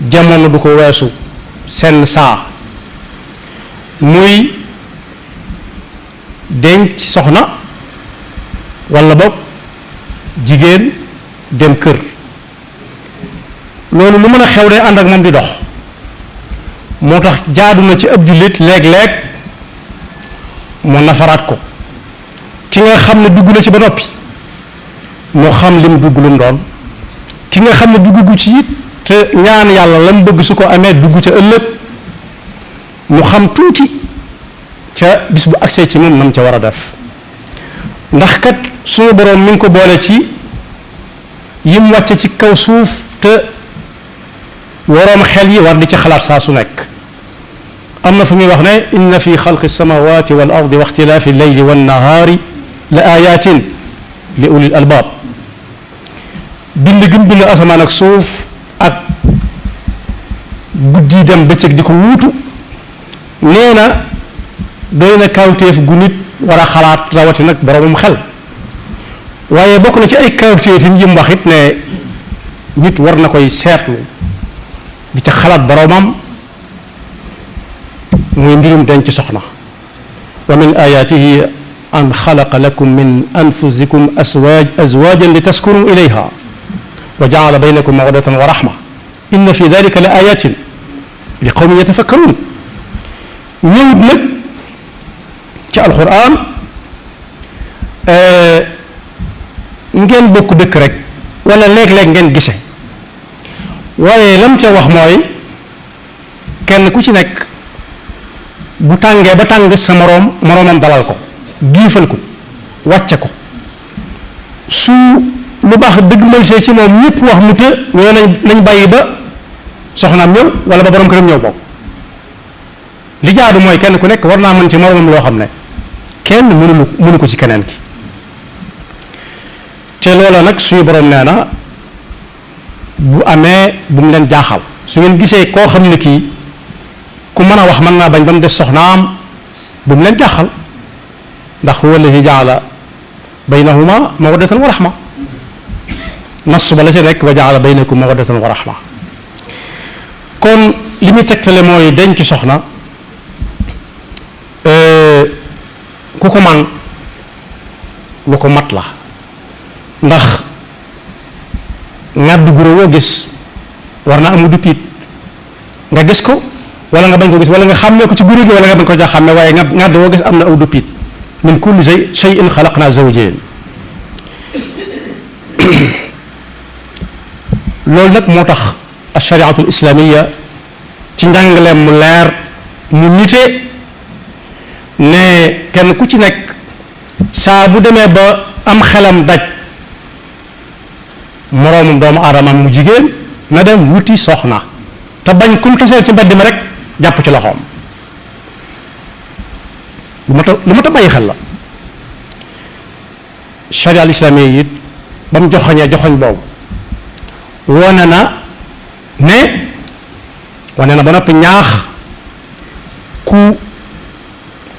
jamono du ko weesu seen saa muy denc soxna walla boog jigéen dem kër. loolu lu mën a xew de ànd ak moom di dox. moo tax jaadu na ci ab jullit léeg-léeg mu nafaraat ko. ki nga xam ne dugg na ci ba noppi moo xam lim dugg lu mu doon. ki nga xam ne dugg ci it te ñaan yàlla lam bëgg su ko amee dugg ca ëllëg mu xam tuuti ca bis bu agsee ci moom nam ca war a def. ndax kat suñu boroom mi ngi ko boole ci yim wàcce ci kaw suuf te waroom xel yi war di ci xalaat saa su nekk. am na fu muy wax ne inna fi xalqi samawati wal ardi wa ixtilaafi leyli wan nahaari la ayatin li ulil albaab. bind gi mu bind asamaan ak suuf ak guddi dem bëccëg di ko wuutu nee na doy na kawteef gu nit war a xalaat rawati nag boroomam xel. waaye bokk na ci ay kawteef yi mu wax it ne nit war na koy seetlu di ca xalaat boroomam muy mbirum denc soxna. wa min ayaatihi an xalaqa lakum min anfusikum azwaajan li taskunu ilayha wa jaala baynakum mawaddatan wa rahma inna fi dalika la ayatin li qawmin yatafakkarun. ñëwut nag ci alquran ngeen bokk dëkk rek wala léeg-léeg ngeen gise waaye lam ca wax mooy kenn ku ci nekk bu tàngee ba tàng sa moroomam dalal ko giifal ko wàcce ko su lu baax dëgg mëlsee ci moom ñëpp wax mu të ñoo nañ bàyyi ba soxnaam ñëw wala ba borom këram ñëw bokk. li jaadu mooy kenn ku nekk war naa mën ci moroomam loo xam ne kenn mënu ko ci keneen ki. te loola nag suñu borom nee na bu amee bu mu leen jaaxal su ngeen gisee koo xam ne kii ku mën a wax mën naa bañ ba mu des soxnaam bu mu leen jaaxal ndax huwa alladi jaala baynahuma mawaddatan wa rahma nas ba la ca nekk wa jaala baynakum mawaddatan wa rahma. kon li muy tegtale mooy denc soxna ku ko man lu ko mat la. ndax ngàddu guro woo gis war naa amu duppiit nga gis ko wala nga bañ ko gis wala nga xàmmee ko ci guro gi wala nga bañ ko jox xàmmee waaye ngàddu woo gis am na aw duppiit min kulli shay'in xalaqnaa zawjayn. loolu nag moo tax ashariatul islamiya ci njàngaleem mu leer mu nite ne kenn ku ci nekk saa bu demee ba am xelam daj moroomum doomu aadamam mu jigéen na dem wuti soxna te bañ kum taseel ci mbedd mi rek jàpp ci loxoom. lu ma ta bàyyi xel la. sharia al islamiya it ba mu joxoñee joxoñ boobu wane na ba noppi ñaax ku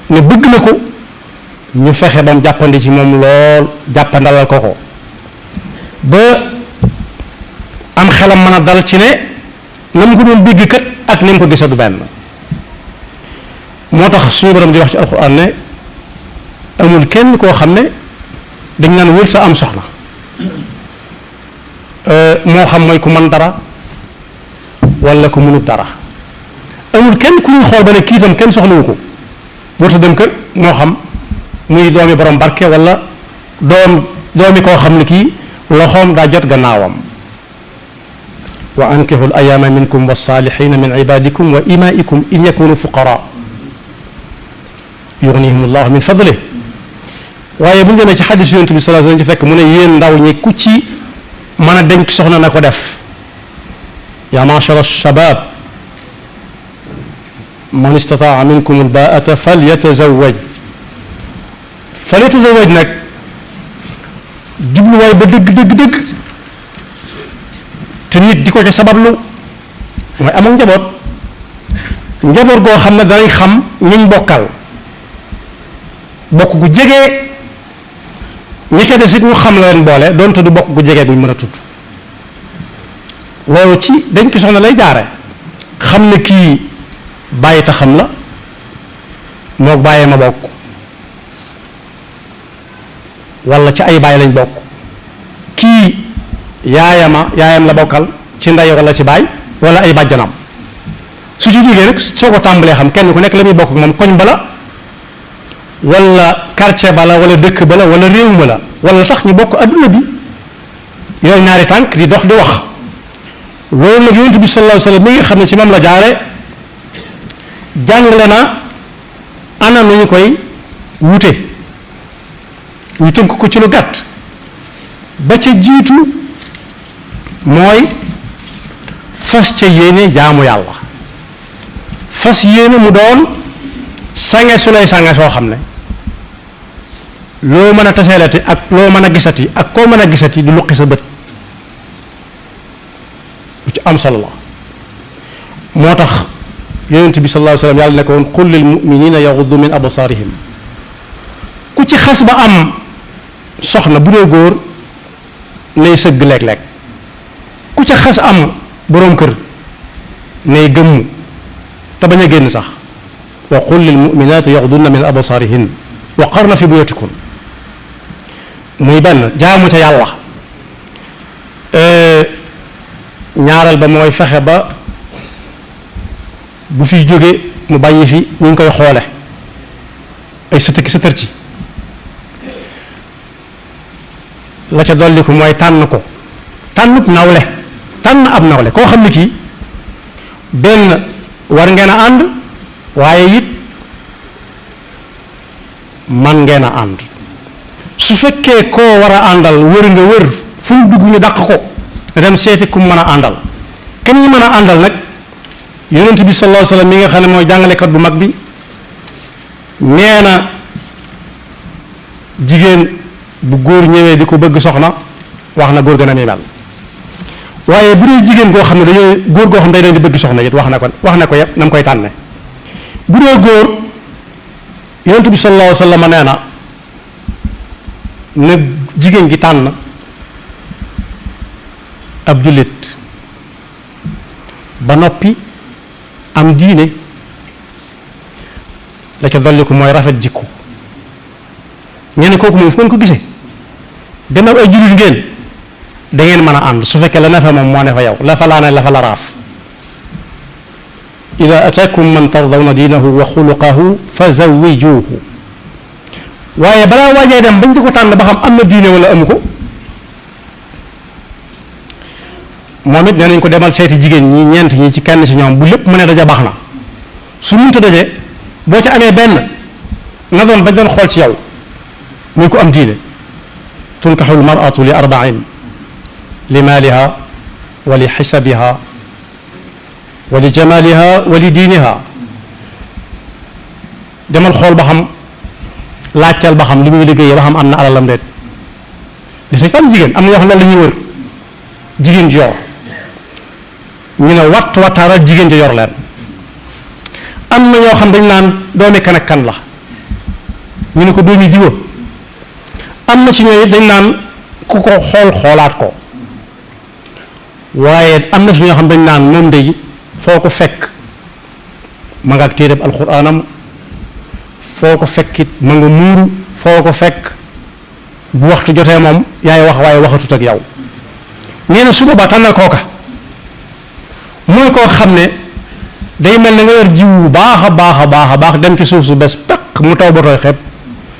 ne bëgg na ko ñu fexe ba mu jàppandi ci moom lool jàppandalal ko ba am xelam mën a dal ci ne na mu ko doon dégg kat ak ni mu ko gisee du benn. moo tax suñu borom di wax ci alxuraan ne amul kenn koo xam ne dañ naan wër sa am soxna moo xam mooy ku mën dara wala ku mënut dara. amul kenn ku ñuy xool ba ne kii itam kenn soxlawu ko warta dem kër moo xam muy doomi borom barke wala doomi koo xam ne kii loxoom daa jot gannaawam. wa ankihu al ayaama minkum wassalihina min ibadikum wa imaikum in yakunu fuqara yughnihim allahu min fadlih. waaye bu ñu demee ci xadis yonent bi sallallahu alayhi wa sallam ci fekk mu ne yéen ndaw ñi ku ci mën a denc soxna na ko def. yaa ma'shara shabab man istataa minkum albaata falyatazawaj nag jubluwaay ba dëgg te nit di ko ca sabablu mooy amul njaboot goo xam ne danañ xam ñiñ bokkal bokk gu jege ñi ko des it ñu xam la leen boole doonte du bokk gu jege buñ mën a tudd loolu ci dañ ko soxna lay jaare xam ne kii bàyyi taxam la moog bàyyee ma bokk wala ci ay bàyyi lañ bokk, kii yaayam la bokkal ci ndey wala ci baay wala ay bàjjanam. su ci jógee nag soo ko tàmbalee xam kenn ku nekk la muy bokk ak moom koñ bala wala quartier bala wala dëkk bala wala réew ma la wala sax ñu bokk adduna bi yooyu ñaari tànk di dox di wax. loolu nag yonent bi sallallahu alayhi wa sallam mi nga xam ne ci moom la jaare jàngale na ana nu ñu koy wute. ñu tënk ko ci lu gàtt ba ca jiitu mooy fas ca yéene jaamu yàlla, fas yéene mu doon sange su lay sange soo xam ne loo mën a taseelati ak loo mën a gisati ak koo mën a gisati du luqi sa bët. lu ci am solo la moo tax yonent bi sallallahu alayhi wa sallam yàlla ne ko woon qul lil muminina yaghuddu min absarihim. ku ci xas ba am soxna bu dee góor nay sëgg léeg-léeg, ku ca xas am boroom kër nay gëmmu te bañ a génn sax. wa qul lil muminati yaxdunna min absarihin wa qarna fi buyutikun. muy benn jaamu ca yàlla. ñaareel ba mooy fexe ba bu fiy jóge mu bàyyi fi ñu ngi koy xoole ay sëtëki sëtër ci. la ca dolliku mooy tànn ko tànnub nawle, tànn ab nawle koo xam ne kii benn war ngeen a ànd waaye it man ngeen a ànd. su fekkee koo war a àndal wër nga wër fu mu dugg ñu dàq ko nga dem seeti ku mën a àndal. kenn yi mën a àndal nag yonent bi sallallahu alayhi wa sallam mi nga xam ne mooy jàngalekat bu mag bi nee na jigéen bu góor ñëwee di ko bëgg soxna wax na góor gën a muy mel, waaye bu dee jigéen koo xam ne dañoo góor goo xam ne day leen di bëgg soxna it wax na ko yëpp na mu koy tànne. bu dee góor yonent bi sallallahu alayhi wa sallam nee na jigéen gi tànn ab jullit ba noppi am diine, la ca dolli ko mooy rafet jikko. ñeneen kooku moom fu ngeen ko gisee gannaaw ay jullit ngeen da ngeen mën a ànd su fekkee la ne fa moom moo ne fa yow la fa laa ne la fa la raaf. ida ataakum man tardawna diinahu wa xuluqahu fa zawwijuuhu. waaye balaa waajee dem bañ di ko tànn ba xam am na diine wala amu ko moom it nee nañ ko demal seeti jigéen ñi ñeent ñi ci kenn ci ñoom bu lépp mu ne daja baax na. su mënta daje boo ci amee benn na doon bañ doon xool ci yow muy ko am diine. tunkaxu lmaratu li arbain li maaliha wa li xisabiha wa li jamaliha wa li diiniha. demal xool ba xam laajteel ba xam li muy liggéeyee ba xam am na alalam déet. di say fan jigéen am na yoo xam ne loolu la ñuy wër jigéen ji yor ñu ne wattaaral jigéen ji yor leen. am na ñoo xam dañ naan doomi kan ak kan la ñu ne ko doomi diwa. am na ci ñooy dañ naan ku ko xoolaat ko, waaye am na ci ñoo xam dañ naan moom de foo ko fekk ma nga ak téereb alxuraanam, foo ko fekkit ma nga muuru, foo ko fekk bu waxtu jotee moom yaay wax waaye waxatut ak yow. nee na su boobaa tànnal kooka mooy koo xam ne day mel ne nga yor jiw bu baax a baax a baax a baax dem ci suuf su bes peq mu taw ba tooy xepp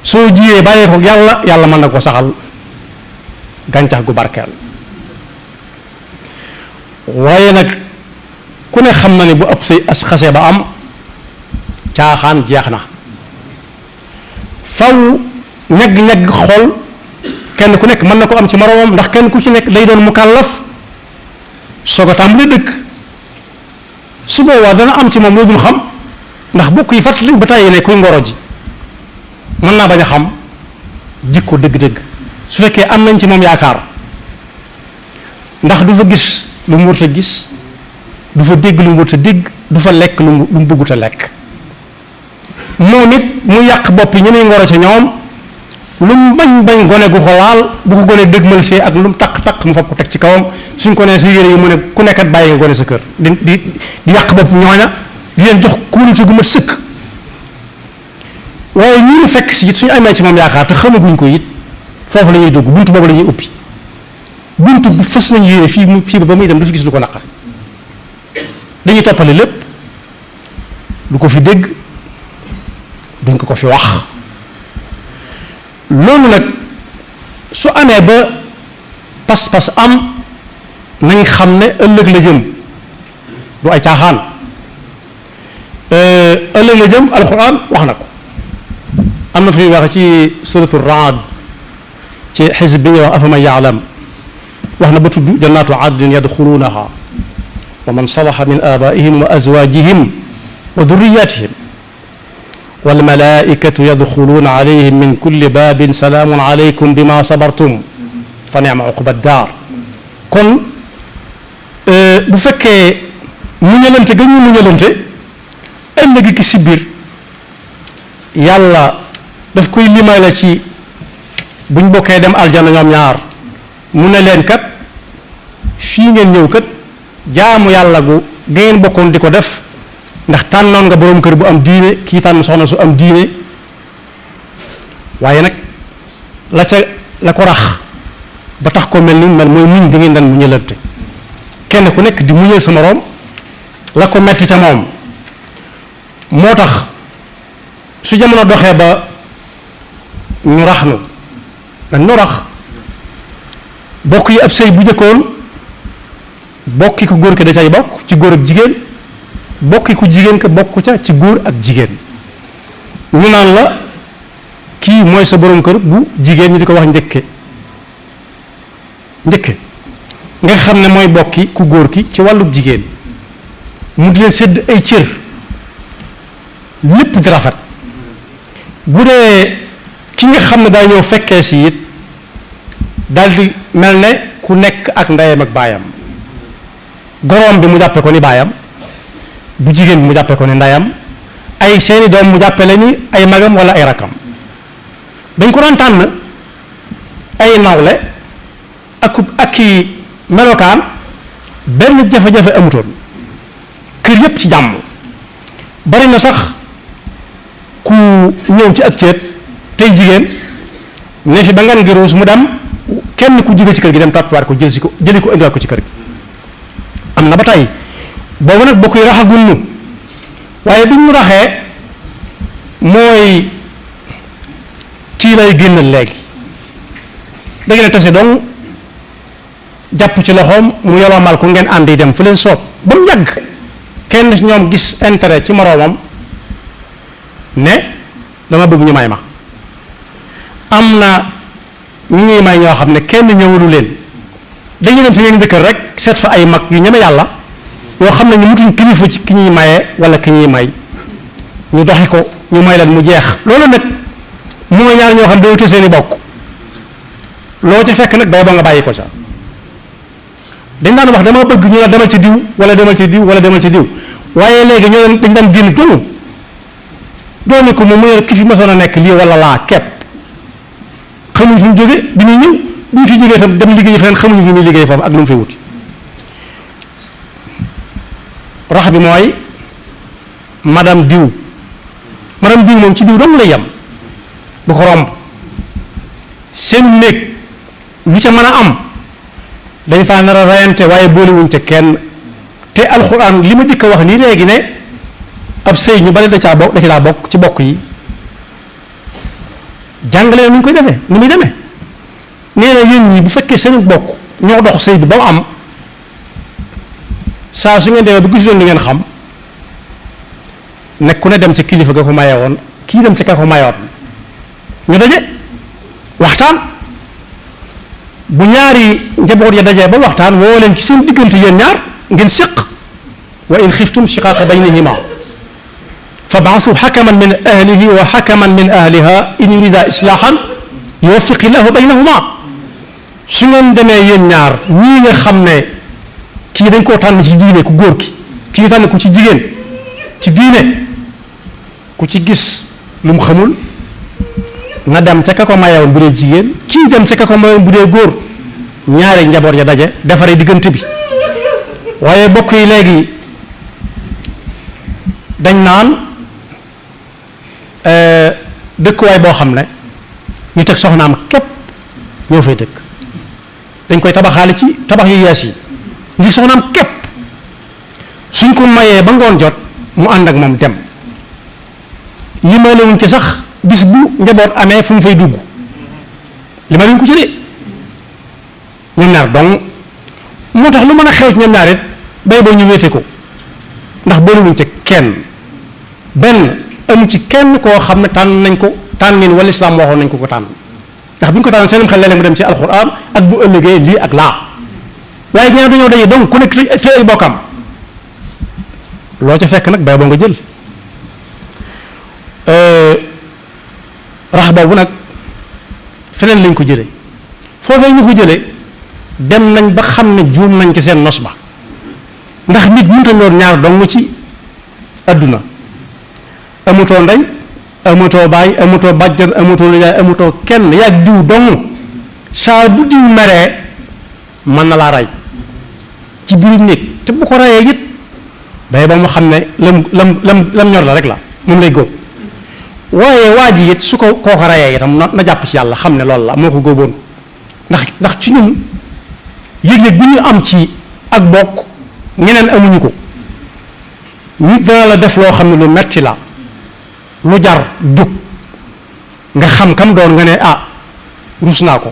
soo jiyee bàyyee ko yàlla mën na ko saxal gàncax gu barkeel. waaye nag ku ne xam na ne bu ëpp say as xase ba am caaxaan jeex na. faw ñegg-ñegg xool kenn ku nekk mën na ko am ci moroomam ndax kenn ku ci nekk day doon mukallaf soog a tàmbali dëkk. su boobaa dana am ci moom loo dul xam ndax bokk yi fàttali ba tàyyi ne kuy ngoro ji mën naa bañ a xam jikko dëgg-dëgg su fekkee am nañ ci moom yaakaar ndax du fa gis lu mu wërta gis, du fa dégg lu mu wërta dégg, du fa lekk lu mu bëggut a lekk. moom it mu yàq bopp yi ñu muy ngoro ca ñoom lu mu bañ gone gu ko laal bu ko gone dëgmal see ak lu mu taq mu fab ko teg ci kawam suñ ko nee sa yére yi mu ne ku nekkat bàyyi nga gone sa kër di yàq bopp ñooña di leen jox kóolute gu ma sëkk. waaye ñi ñu fekk si it suñu amee ci moom yaakaar te xamaguñ ko it foofu la ñuy dugg buntu boobu la ñuy ubbi buntu bu fës nañu yére fii ba muy dem du fi gis lu ko naqar dañuy toppale lépp du ko fi dégg duñ ko fi wax. loolu nag su amee ba pas-pas am nañ xam ne ëllëg la jëm du ay caaxaan ëllëg la jëm alxuraan wax na ko am na fi ñuy wax ci suratu Raad ci xisb bi ñuy wax afaman yaalam wax na ba tudd jannaatu adnin yadxuluunaha wa man salaha min abaihim wa azwajihim wa durriyatihim walmalaikatu yadxuluuna alayhim min kulli baabin salaamun alaykum bima sabartum fa ni'ma uqba daar. kon bu fekkee muñalante ga ñu muñalante ëllëg ki si biir yàlla daf koy limaale ci buñ bokkee dem aljana ñoom ñaar mu ne leen kat fii ngeen ñëw kat jaamu yàlla gu ngeen bokkoon di ko def ndax tànnoon nga boroom kër bu am diine kii tànn soxna su am diine waaye nag la ko rax ba tax ko mel ni mel mooy muñ da ngeen daan muñalante kenn ku nekk di muñal sa moroom la ko metti ca moom. moo tax su jamono doxee ba ñu rax nu dañ nu rax bokk yi ab sëy bu njëkkoon bokki ko góor ke da cay bokk ci góor ak jigéen bokki ku jigéen ka bokk ca ci góor ak jigéen ñu naan la kii mooy sa borom kër bu jigéen ñi di ko wax njëkke nga xam ne mooy bokki ku góor ki ci wàllu jigéen mu di leen sédd ay cër lépp di rafet. bu dee ki nga xam ne daa ñëw fekkee si it daal di mel ne ku nekk ak ndeyam ak baayam goroom bi mu jàppe ko ni baayam bu jigéen bi mu jàppe ko ni ndeyam ay seeni doom mu jàppe la ni ay magam wala ay rakkam dañ ko daan tànn ay nawle ak i melokaan benn jafe-jafe amutoon kër yépp ci jàmm. bari na sax ku ñëw ci ak ceet tey jigéen ne fi ba ngan gi ruus mu dem kenn ku jóge ci kër gi dem tàppiwaat ko jëli ko indiwaat ko ci kër gi am na ba tey boobu nag bokk yi raxagul nu waaye bi ñu raxee mooy kii lay génnal léegi da ngeen a tase donc jàpp ci loxoom mu yolomal ko ngeen ànd yi dem fu leen soob ba mu yàgg kenn ci ñoom gis intérêt ci moroomam ne dama bëgg ñu may ma am na ñu ñuy may ñoo xam ne kenn ñëwalu leen dañu dem ci yéen dëkkër rek seet fa ay mag yu ñeme yàlla yoo xam ne ñu mutuñ kilifa ci ki ñuy maye wala ki ñuy may ñu doxi ko ñu may leen mu jeex loolu nag mooy ñaar ñoo xam ne dañoo seeni bokk loo ci fekk nag day ba nga bàyyi ko sax dañ daan wax dama bëgg ñu la demal ci diw wala demal ci diw wala demal ci diw waaye léegi ñoo dañ daan génn dooni ko moom mu ne ki fi masoon a nekk lii wala laa kepp xamuñ fu mu jóge bi ñuy ñëw bi ñu fi jógee tam dem liggéey feneen xamuñu fu muy liggéey foofu ak lu mu fay wuti rax bi mooy madame diw moom ci diw dong lay yem bu ko romb seen néeg lu ca mën a am dañ faa nar a rayante waaye boolewuñ ca kenn te alxuraan li ma jëkk a wax nii léegi ne ab sëy ñu bari da ci daa bokk ci bokk yi jàngale na nu ñu koy defee ni muy demee nee na yéen ñi bu fekkee seen bokk ñoo dox sëy bi ba mu am saa su ngeen demee bu gisuloon li ngeen xam nekk ku ne dem ci kilifa ga ko maye woon kii dem ci ka ko mayoon ñu daje waxtaan bu ñaari njaboot ya dajee ba waxtaan woo leen ci seen diggante yéen ñaar ngeen séq wa in xiftum shiqaaqa baynihima fab'asu xakaman min ahlihi wa xakaman min ahliha in yurida islaahan yuwaffiqi llahu baynahuma su ngeen demee yéen ñaar ñii nga xam ne kii dañ koo tànn ci diine ku góor ki kii tànn ko ci jigéen ci diine ku ci gis lu mu xamul na dem ca ka ko mayewoon bu dee jigéen kii dem ca ka ko mayewoon bu dee góor ñaari njaboot ya daje defaree diggante bi. waaye bokk yi léegi dañ naan dëkkuwaay boo xam ne ñu teg soxnaam képp ñoo fay dëkk dañ koy tabaxaale ci tabax yu yees yi ngir soxnaam képp suñ ko mayee ba ngoon jot mu ànd ak moom dem li may lewuñ ci sax bis bu njaboot amee fu mu fay dugg li ma luñ ko ci de ñoom ñaar donc moo tax lu mën a xew ci ñoom ñaar it bay boo ñu wéete ko ndax boolewuñ ci kenn benn amu ci kenn koo xam ne tànn nañ ko tànnin wala islaam waxoon nañ ko tànn ndax bu ñu ko tànn seen xel léeg-léeg mu dem ci alxuraan ak bu ëllëgee lii ak laa waaye ñaar dañoo daje donc ku nekk te ay bokkam loo ca fekk nag bay boo nga jël rax boobu nag feneen lañ ko jële foofee ñu ko jële dem nañ ba xam ne juum nañ ci seen nos ba ndax nit mënut a ñor ñaar dong ci adduna amutoo ndey amutoo baay amutoo bàjjan amutoo nijaay amutoo kenn yàgg diw dong saa bu diw meree mën na laa rey ci biir néeg te bu ko reyee it day ba mu xam ne lam ñor la rek la moom lay góob waaye waa ji it su ko koo ko reyee itam na jàpp ci yàlla xam ne loolu la moo ko góoboon ndax ci ñun yëg-yëg bi ñu am ci ak bokk ñeneen amuñu ko nit dana la def loo xam ne lu metti la lu jar jóg nga xam kam doon nga ne ah rus naa ko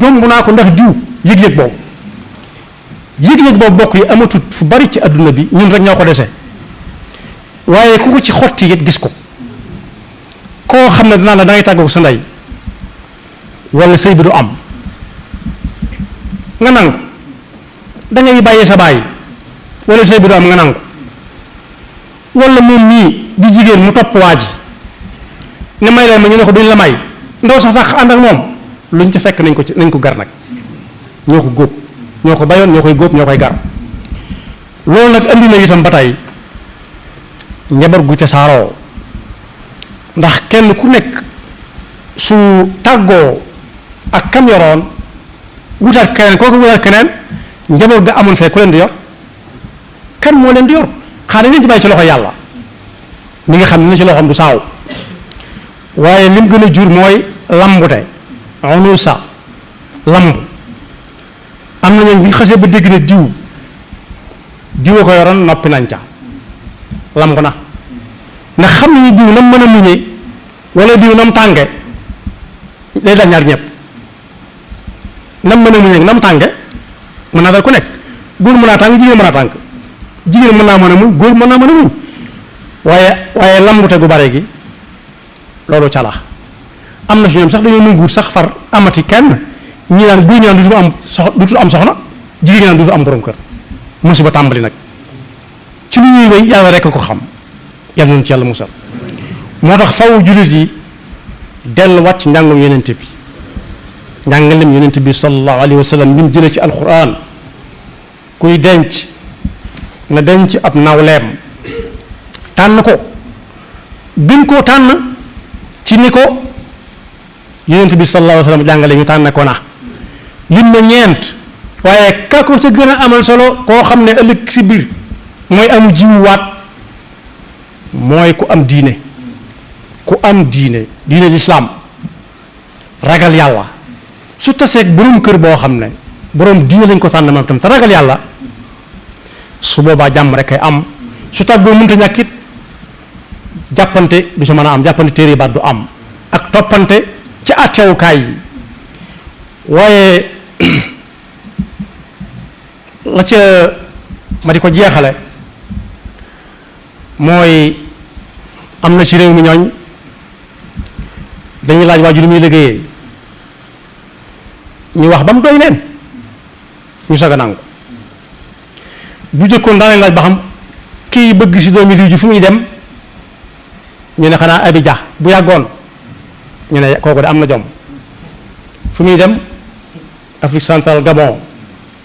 jomb naa ko ndax diw yëg-yëg boobu bokk yi amatut fu bari ci adduna bi ñun rek ñoo ko dese waaye ku ko ci xotti it gis ko koo xam ne danaa la dangay tàggu sa ndey wala sëy bi du am nga nangu dangay bàyyee sa bàyyi wala sëy bi du am nga nangu wala moom mii di jigéen mu topp waa ji ne may leen ma ñu ne ko duñ la may ndaw sa sax ànd ak moom luñ ci fekk nañ ko gar nag ñoo ko góob ñoo ko bayoon ñoo koy góob ñoo koy gar loolu nag andi na itam ba tey njaboot gu tasaaroo ndax kenn ku nekk su tàggoo ak kam yoroon wutaat keneen kooku wutaat keneen njaboot ga amoon fee ku leen di yor kan moo leen di yor xanaa dañ ci bàyyi ci loxo yàlla mi nga xam ne ci loxoom du saaw waaye lim gën a jur mooy lambute onu sa lamb am na ñoom bi ñu xasee ba dégg ne diw a ko yoroon noppi nañ ca lamb na ndax xam nañu diw nam mën a muñee wala diw nam tànge day dal ñaar ñëpp nam mën a muñee nam tànge mën naa dal ku nekk góor mën naa tàng jigéen mën naa tàng jigéen mën naa mën a muñ góor mën naa mën a muñ waaye lambute gu bare gi loolu ca la am na si ñoom sax dañoo nanguwut sax far amati kenn ñi naan góor ñi naan dutul am soxna jigéen ñi naan dutul am borom kër musiba tàmbali nag ci lu ñuy wéy yàlla rekk ko xam yàlla nañu ci yàlla musal moo tax faw jullit yi delluwaat ci njàngum yonent bi njàngalem yonent bi sallallahu alayhi wa sallam bi mu jëlee ci alquran kuy denc na denc ab nawleem tànn ko gën koo tànn ci ni ko yonent bi sallallahu alayhi wa sallam jàngale ñu tànn ko na lim na ñeent waaye ka ko ca gën a amal solo koo xam ne ëllëg si biir mooy amu jiwwaat mooy ku am diine diine lislaam ragal yàlla su taseeg borom kër boo xam ne borom diine lañ ko tànn moom tam te ragal yàlla su boobaa jàmm rek ay am su tàggoo mënta ñàkkit jàppante du ci mën a am jàppante téere baat du am ak toppante ci àttewukaay yi waaye la ca ma di ko jeexale mooy am na ci réew mi ñooñ dañuy laaj waaju lu muy liggéeyee ñu wax ba mu doy leen ñu soog a nangu bu jëkkoon daa leen laaj ba xam kii bëgg si doomi diw ji fu muy dem ñu ne xanaa Abidjan bu yàggoon ñu ne kooku de am na jom fu muy dem Afrique centrale Gabon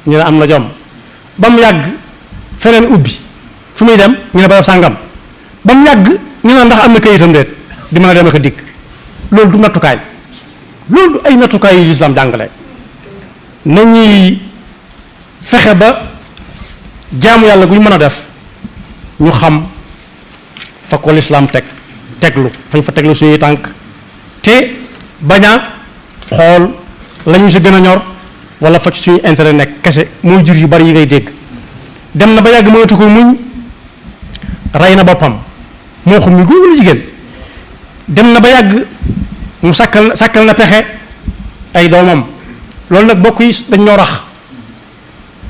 ñu ne am na jom ba mu yàgg feneen ubbi fu muy dem ñu ne barab sàngam ba mu yàgg ñu ne ndax am na kayitam déet di mën a dem ak a dikk loolu du nattukaay loolu du ay nattukaay yu lislaam jàngale. nañuy fexe ba jaamu yàlla guñ mën a def ñu xam fa ko lislaam teglu fañ fa teglu suñuy tànk te bañ a xool la ñu si gën a ñor wala fa ci suñu intérêt nekk kese mooy jur yu bari yi ngay dégg. dem na ba yàgg mënatu ko muñ rey na boppam moo xam ni góor walla jigéen. dem na ba yàgg mu sàkkal na pexe ay doomam. loolu nag bokk yi dañ ñoo rax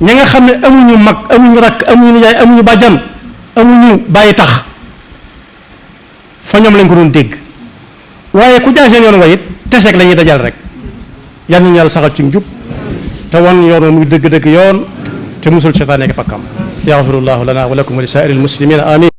ña nga xam ne amuñu mag amuñu rakk amuñu nijaay amuñu bàjjan amuñu bàyyi tax fa ñoom lañ ko doon dégg waaye ku jaar seen yoon wa it teseeg la ñuy dajal rek yal nañu yàlla saxal ci njub te wan yoon muy dëgg-dëgg yoon te musul seytaane ak pakkam yaxfirullahu lana wa lakum wa li saa'iril muslimina amin